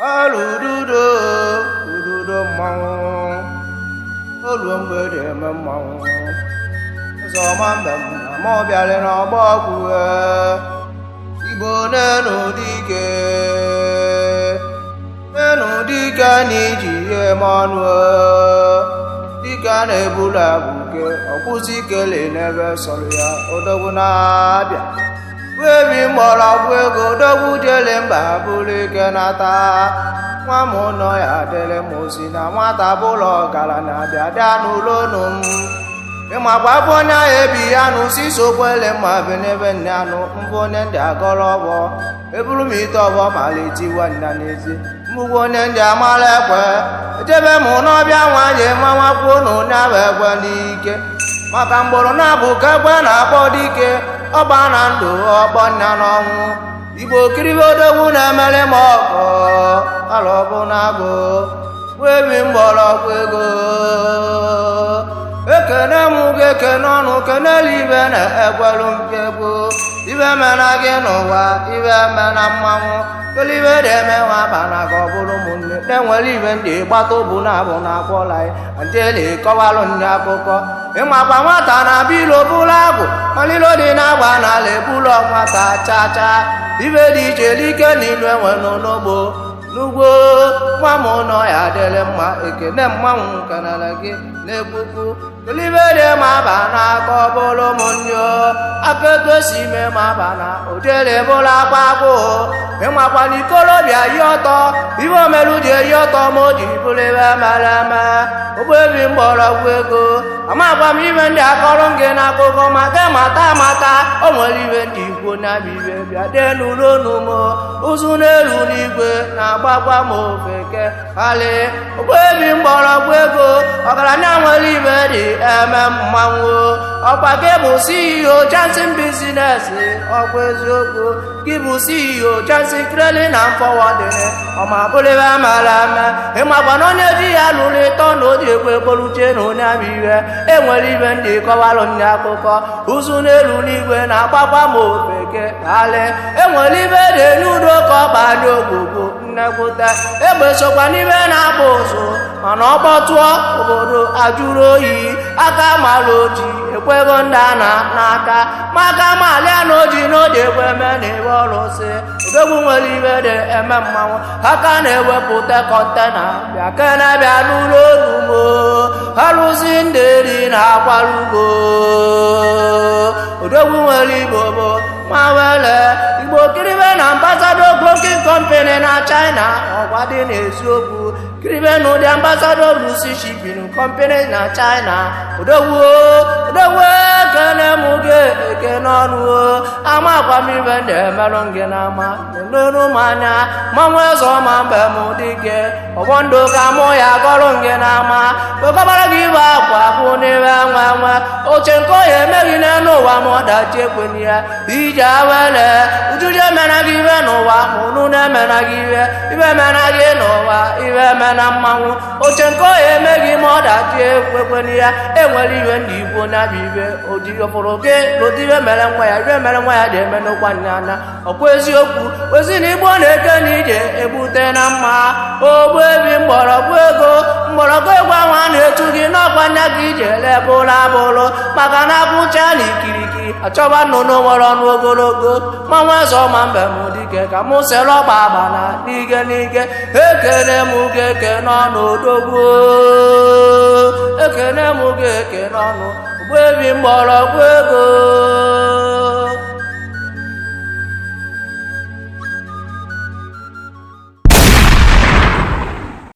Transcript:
Alụdudo ududo mmanwụ, oluo mgbede eme mmanwụ ụzọma mbe m na mụ bịara n'ọgbọ ọgwụ. Igbo nenu dike, nenu dike na iji ihe eme ọnụ, dike na-ebulu abụke ọkwụsị ikele n'ebe sọrọ ya. Odogwu na-abịa webi mgbọrọgwụ ego, odogwu jele mba bụrụ ike nata. Nwa m nọ ya dịrị m ozi na nwata bụlọ ọgaranya bịa bịa n'ụlọ m. Ịmakwa afọ onye ahụ ebi ya nụ si sokwele mma bi n'ebe nne anụ mbụ onye ndị agọrọ ọbọ eburu m ite ọbọ malitiwa nna n'ezi mbụgwa onye ndị amara ekwe echebe m n'ọbịa nwanyị ma nwakwuo na onye ahụ ekwe n'ike maka mgbọrọ na-abụ ka ekwe na-akpọ dike ọgba na ndụ ọgbọ nna n'ọnwụ. Igbo kiribe odogwu na-emere m ọkọ alọbụ na-agụ webi mgbọrọgwụ ego. Ekene m gị, ekene ọnụ kenelu ibe na ekwelu nke gboo ibe mena gị n'ụwa, ibe mena mmanwụ kelibe dị eme nwa bana ka ọ bụrụ ụmụnne na-enwere ibe ndị gbata obu na abụ na akwọla njeli kọwalụ ndị akụkọ. Ịmakwa nwata na bilo bụrụ agwụ malilo dị na-agba n'ala ebulu nwata chacha ibe dị iche like na ilu enwe n'ogbo n'ugbo. Nwa m nọ ya adịrị mma, ekene mmanwụ kenere gị n'ekwukwu kelibe dị ma aba n'aka ọ bụrụ m ndị aka etu esi ime ma aba na ojele bụrụ akwa agụụ. Ịmakwa na ikolobịa yi ọtọ ibe omelu ji eyi ọtọ ma o ji bụrụ ebe mere eme ogbebi mgbọrọgwụ ego. Amakwa m ibe ndị akọrọ gị n'akụkọ maka mata amata o nwere ibe ndị ikwu na-abịa ibe bịa dee n'ụlọnu m ụzụ n'elu n'igwe na-agbakwa m ofeke alị ogbebi mgbọrọgwụ ego. Ọgaranya nwere ibe dị eme mmanwụ ọkwa gị bụ CEO Johnson Business, ọkwa eziokwu gị bụ CEO Johnson Clearing and Forwarding. Ọma bụrụbe mara eme. Ịmakwa na onye ji ya lụrụ ịtọ na o ji ekwe ekpoluche na onye abụ iwe enwere ibe ndị kọwalụ ndị akụkọ ụzụ n'elu n'igwe na-agbakwa m ofeke alị enwere ibe dị n'udo ka ọ gbanye ogbugbo nnekwute egbe sokwa n'ime na-agba ụzụ mana ọ kpọtụọ obodo ajụrụ oyi aka mara oji ekwego ndị a na n'aka maka malịa na oji na oji ekwe eme na iwe ọrụsị. Odogwu nwere ibe dị eme mmanwụ aka na-ewepụta kọntena bịa kene bịa n'ụlọ onumo arụsị ndị eri na-akwarugo. Odogwu nwere igbo bụ mawele igbo kiribe na Ambassador Broking Company na China, ọgwa dị n'eziokwu kiribe na ụdị Ambassador Lucy Shipping Company na China. Odogwu odogwu ekene m gị ekene ọnụ amakwa m ibe ndị emerụ gị n'ama n'olu m anya mmanwụ eze ọma mgbe m dike ọgbọ ndụ ka mụ ya gọrọ gị n'ama wekọbara gị ibe akwa akwụ n'ibe nwe nwe oche nke ọya emeghị n'elu ụwa ma ọdachi ekwenye ya ije awele ujuju emena gị ibe n'ụwa ma unu na-emena gị ibe ibe emena gị n'ụwa ibe emena mmanwụ oche nke ọya emeghị ma ọdachi ekwekwenye ya. Enwere iwe ndị igbo na-abịa ibe ojifụrụ gị n'ụdị ibe mere nwa ya ibe mere nwa ya dị eme n'ụkwa anya ọkwa eziokwu ozi na igbo na-eke na ije ebute na mma ogbuebi mgbọrọgwụ ego mgbọrọgwụ egwu ahụ a na-etu gị n'ọkwa anya gị ije lebụrụ abụrụ maka na abụcha na ikirikiri achọba nnụnụ nwere ọnụ ogologo mmanwụ eze ọma mbe m dike ka mụ sere ọgba agba na n'ige n'ige. Ekene m gị ekene ọnụ odogwu, ekene m gị ekene ọnụ ogbuebi mgbọrọgwụ ego.